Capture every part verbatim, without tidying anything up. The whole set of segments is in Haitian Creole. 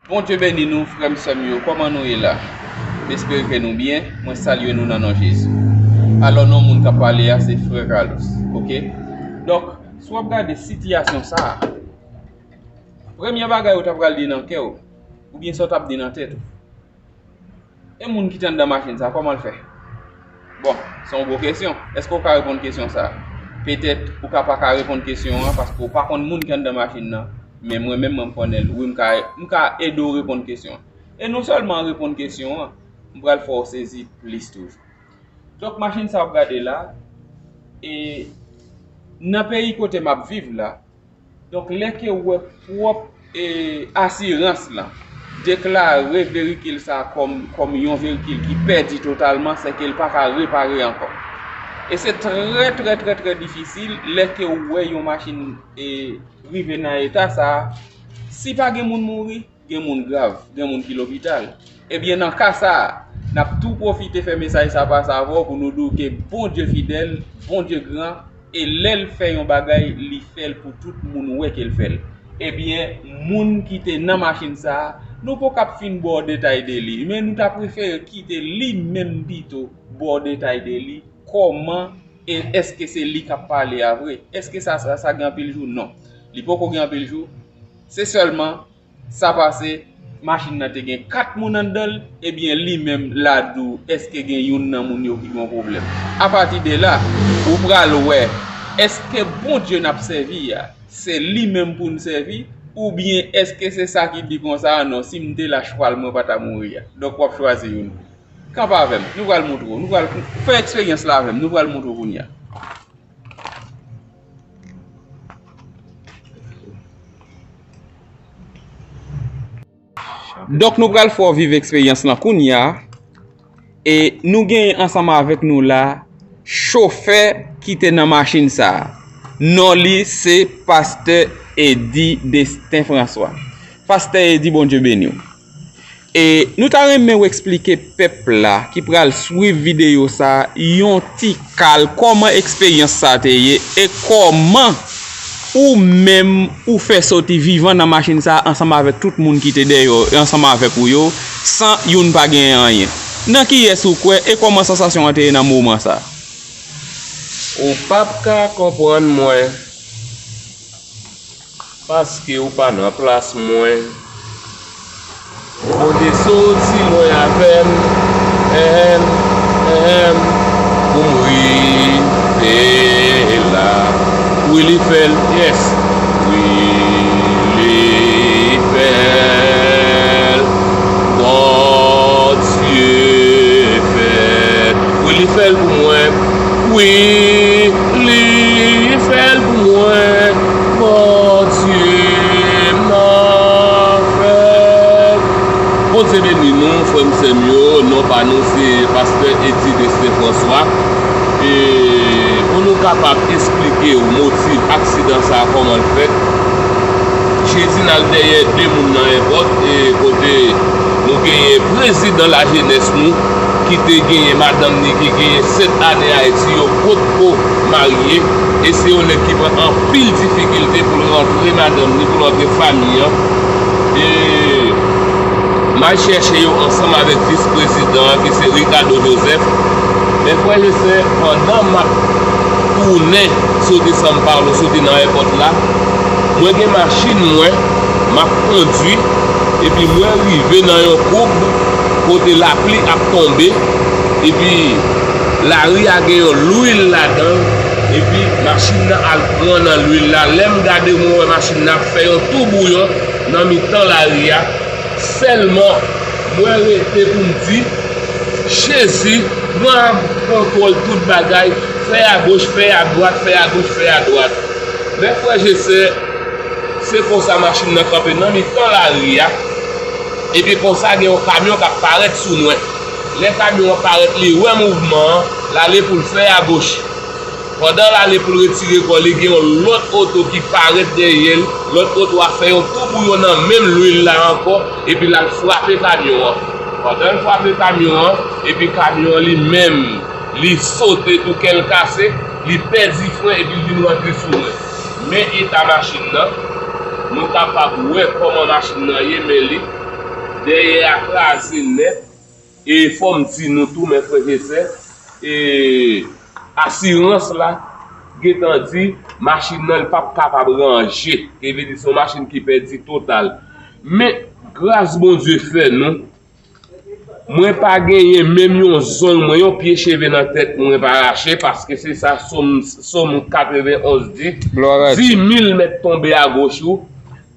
Bondye beni nou, frè m, sè m yo. Kòman nou ye la? M espere ke nou byen. Mwen salye nou nan non Jezi. Alò, non moun k ap pale a, se frè Carlos. Oke? Donk, si w ap gade sitiyasyon sa a, premye bagay ou ta pral di nan kè w, oubyen sa w t ap di nan tèt ou, e moun ki te anndan machin sa, kòman l fè? Bon, se yon gwo kesyon. Èske w ka reponn kesyon sa a? Petèt, ou ka pa ka reponn kesyon an, paske w pa konn moun ki anndan machin nan. Men mwen menm, mwen, m konnen l. Wi, m ka, m ka ede w reponn kesyon an. E non sèlman reponn kesyon an, m pral fè w sezi plis toujou. Donk, machin sa w ap gade la, e nan peyi kote m ap viv la, donk, lè ke w wè pwòp, e, asirans lan deklare veyikil sa a kòm, kòm yon veyikil ki pèdi totalman, se ke l pa ka repare ankò. E se trè, trè, trè, trè difisil lè ke w wè yon machin, e, rive nan eta sa a. Si pa gen moun mouri, gen moun grav, gen moun ki lopital. Ebyen, nan ka sa a, n ap tou pwofite fè mesaj sa pase avè w pou nou di w ke Bondye fidèl, Bondye gran, e lè l fè yon bagay, li fè l pou tout moun wè ke l fè l. Ebyen, moun ki te nan machin sa a, nou poko ap fin ba w detay de li, men nou ta prefere kite li menm pito ba w detay de li, kòman, e èske se li k ap pale a vre? Èske sa, sa, sa gen anpil jou? Non. Li poko gen anpil jou. Se sèlman sa pase, machin nan te gen kat moun anndan l, ebyen, li menm la di w, èske gen youn nan moun yo ki gen yon pwoblèm? Apati de la, ou pral wè, èske Bondye n ap sèvi a, se li menm pou n sèvi, oubyen èske se sa ki di konsa, "Non, si m te la, chwal mwen pa ta mouri a"? Donk, w ap chwazi youn. Kanpe avè m, nou pral montre w, nou pral fè eksperyans la avè m, nou pral montre w kounye a. Donk, nou pral fè w viv eksperyans lan kounye a. E nou genyen ansanm avèk nou la chofè ki te nan machin sa a. Non li se Pastè Eddy Destin François. Pastè Eddy, Bondye beni w. E nou ta renmen w eksplike pèp la ki pral swiv videyo sa a yon ti kal kòman eksperyans sa a te ye e kòman ou menm ou fè soti vivan nan machin sa a ansanm avèk tout moun ki te dèyè w e ansanm avèk ou yo, san youn pa genyen anyen. Nan kiyès ou kwè e kòman sansasyon an te ye nan moman sa a? Ou p ap ka konprann mwen. Paske ou pa nan plas mwen. Bondye soti lwen avè m, enhen, enhen, pou m rive la. Wi, li fè l, yes. Wi, li fè l. Bondye fè l. Wi, li fè l pou mwen. Wi, li fè l pou mwen. Bondye m nan fè l. Bondye beni nou, frè m, sè m yo. Non pa nou se Pastè Eddy Destin François. E pou nou kapab eksplike w motiv aksidan sa a, kòman l fèt, jedi n al dèyè de moun nan èpòt, e kote nou genyen prezidan lajenès nou, ki te genyen madanm ni ki genyen sèt ane Ayiti, yo potko marye, e se yon nèg ki pran anpil difikilte pou l rantre madanm ni, pou l rantre fanmi an. E m al chèche yo ansanm avèk vis prezidan an, ki se Ricardo Joseph. Men frè e sè, pandan m ap tounen soti São Paulo, soti nan èpòt la, mwen gen machin mwen, m ap kondwi, epi mwen rive nan yon koub kote lapli ap tonbe, epi lari a gen yon lwil ladan l, epi machin nan al pran nan lwil la. Lè m gade, mwen wè machin nan ap fè yon toubouyon nan mitan lari a. Sèlman, mwen rete pou m di, Jezi, pran kontwòl tout bagay, fè agoch, fè adwat, fè agoch, fè adwat. Men frè e sè, se konsa machin nan kanpe nan mitan lari a, epi konsa gen yon kamyon k ap parèt sou mwen. Lè kamyon an parèt, li wè mouvman an, l ale pou l fè agoch. Pandan l ale pou l retire kò li, gen yon lòt oto ki parèt dèyè l. Lòt oto a fè yon toubouyon nan menm lwil la ankò, epi l al frape kamyon an. Pandan l frape kamyon an, epi kamyon an li menm, li sote tou, kè l kase, li pèdi fren, epi l vin rantre sou mwen. Men eta machin nan, nou kapab wè kòman machin nan ye, men li Dèyè a kraze nèt. E fò m di nou tou, men frè e sè, e asirans la gentan di machin nan li p ap kapab ranje. Ki vle di se yon machin ki pèdi total. Men gras Bondye fè nou, mwen pa genyen menm yon zong mwen, yon pye cheve nan tèt mwen pa rache, paske se sa Sòm, Sòm katrevenn onz di. Glwa a Dye. Di mil mèt tonbe agoch ou,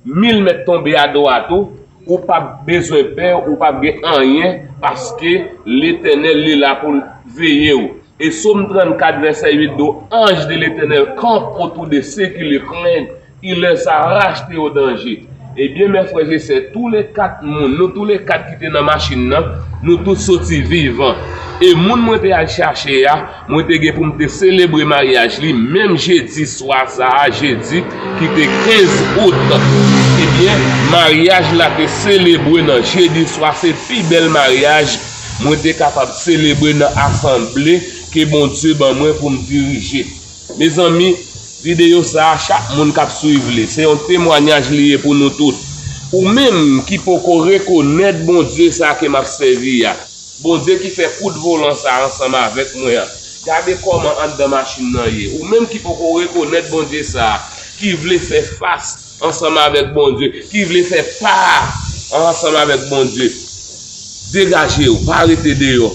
mil mèt tonbe adwat ou, ou p ap bezwen pè, ou p ap gen anyen, paske Letènèl li la pou l veye w. E Sòm trannkat vèsè uit di, anges de l'Éternel campent autour de ceux qui le craignent, il les a rachetés au danger. Ebyen, mè frè e sè, tou le kat moun, nou tou le kat ki te nan machin nan, nou tout soti vivan. E moun mwen te al chache a, mwen te gen pou m te selebre maryaj li, menm jedi swa sa a, jedi ki te kenz out. Ebyen, maryaj la te selebre nan jedi swa, se pi bèl maryaj mwen te kapab selebre nan asanble ke Bondye ban mwen pou m dirije. Mezanmi, videyo sa a, chak moun k ap swiv li, se yon temwayaj li ye pou nou tout. Ou menm ki poko rekonèt Bondye sa a ke m ap sèvi a, Bondye ki fè kout volan sa a ansanm avèk mwen an, gade kòman anndan machin nan ye. Ou menm ki poko rekonèt Bondye sa a, ki vle fè fas ansanm avèk Bondye, ki vle fè pa ansanm avèk Bondye, degaje w, pa rete deyò.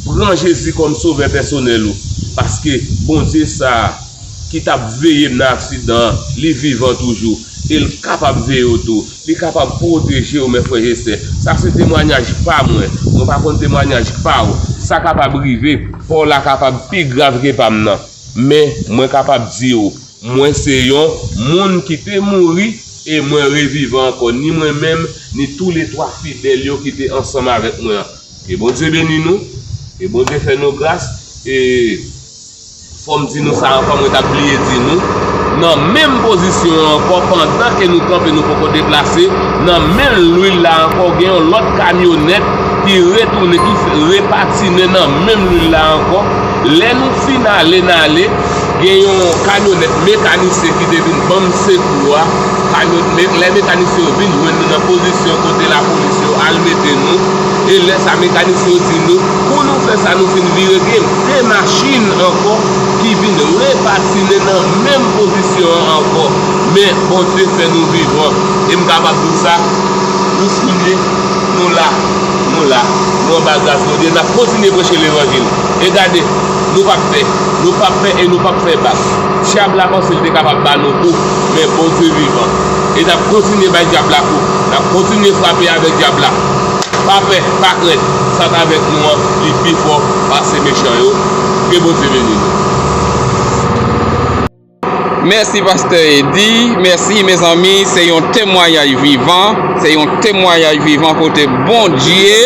Pran Jezi kòm sovè pèsonèl ou, paske Bondye sa a ki t ap veye m nan aksidan an, li vivan toujou, e l kapab veye w tou. Li kapab pwoteje w, mè frè e sè. Sa se temwayaj pa mwen. Mwen pa konn temwayaj pa w. Sa kapab rive, pa w la kapab pi grav ke pa m nan. Men, mwen kapab di w, mwen se yon moun ki te mouri e mwen revivan ankò, ni mwen menm, ni tou le twa fidèl yo ki te ansanm avèk mwen an. Ke Bondye beni nou, ke Bondye fè nou gras, e fò m di nou sa ankò, mwen t ap bliye di nou, nan menm pozisyon an ankò, pandan ke nou kanpe, nou poko deplase, nan menm lwil la ankò, gen yon lòt kamyonèt ki retounen, ki repatinen nan menm lwil la ankò. Lè nou fin ale, n ale, gen yon kamyonèt mekanisyen ki te vin ban m sekou a. Kamyon-, me-, lè mekanisyen yo vin jwenn nou nan pozisyon kote lapolis yo al mete nou, e lè sa mekanisyen yo di nou, pou nou fè sa, nou fin vire, gen de machin ankò ki vin repatinen nan menm pozisyon an ankò. Men, Bondye fè nou vivan. E m kapab di w sa, jouskounye, nou la, nou la, nou anba gras Bondye, n ap kontinye preche levanjil. E gade, nou p ap pè, nou p ap pè e nou p ap fè bak. Dyab la panse l te kapab ba nou kou, men Bondye vivan. E n ap kontinye bay dyab la kou, n ap kontinye frape avèk dyab la. Pa pè, pa krent, sa k avèk nou an, li pi fò pase mechan yo. Ke Bondye beni nou. Mèsi pastè Eddy, mèsi mezanmi, se yon temwayaj vivan, se yon temwayaj vivan kote Bondye,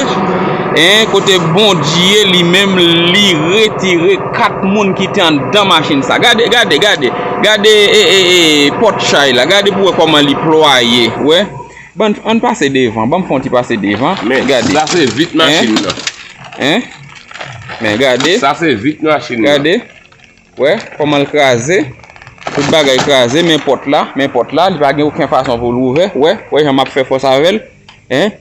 en, kote Bondye li menm li retire kat moun ki te anndan machin sa. Gade, gade, gade, gade e, e, e, pòt chay la, gade pou wè kòman li plwaye, wè. Ban, ann pase devan, ban m fè yon ti pase devan. Men, gade. Sa se vit machin nan. En? Men gade. Sa se vit machin nan. Gade. Wè kòman l kraze. Tout bagay kraze, men pòt la, men pòt la, li pa gen okenn fason pou l ouvè. Wè, wè jan m ap fè fòs avè l. En?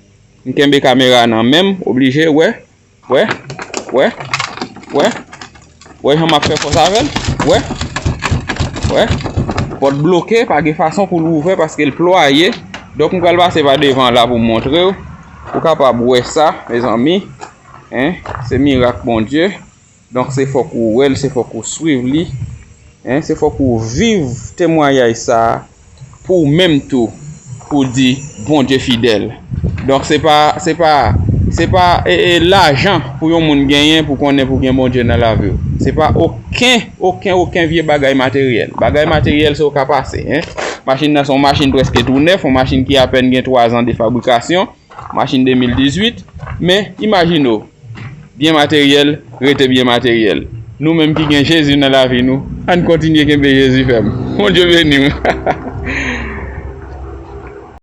M kenbe kamera nan men m, oblije, wè. Wè, wè, wè, wè jan m ap fè fòs avè l. Wè, wè, pòt bloke, pa gen fason pou l ouvè paske l plwaye. Donk, m pral pase pa devan la pou m montre w. Ou kapab wè sa, mezanmi. En, se mirak Bondye. Donk, se fòk ou wè l, se fòk ou swiv li. En, se fòk ou viv temwayaj sa a pou ou menm tou, pou di Bondye fidèl. Donk, se pa, se pa, se pa, e, e, lajan pou yon moun genyen pou konnen pou gen Bondye nan lavi w. Se pa okenn, okenn, okenn vye bagay materyèl. Bagay materyèl, se ou ka pase, en. Machin nan se yon machin prèske tou nèf, yon machin ki apèn gen twa zan de fabrikasyon. Machin de mil dizuit, men imajine w, byen materyèl rete byen materyèl. Nou menm ki gen Jezi nan lavi nou, ann kontinye kenbe Jezi fèm. Bondye beni w.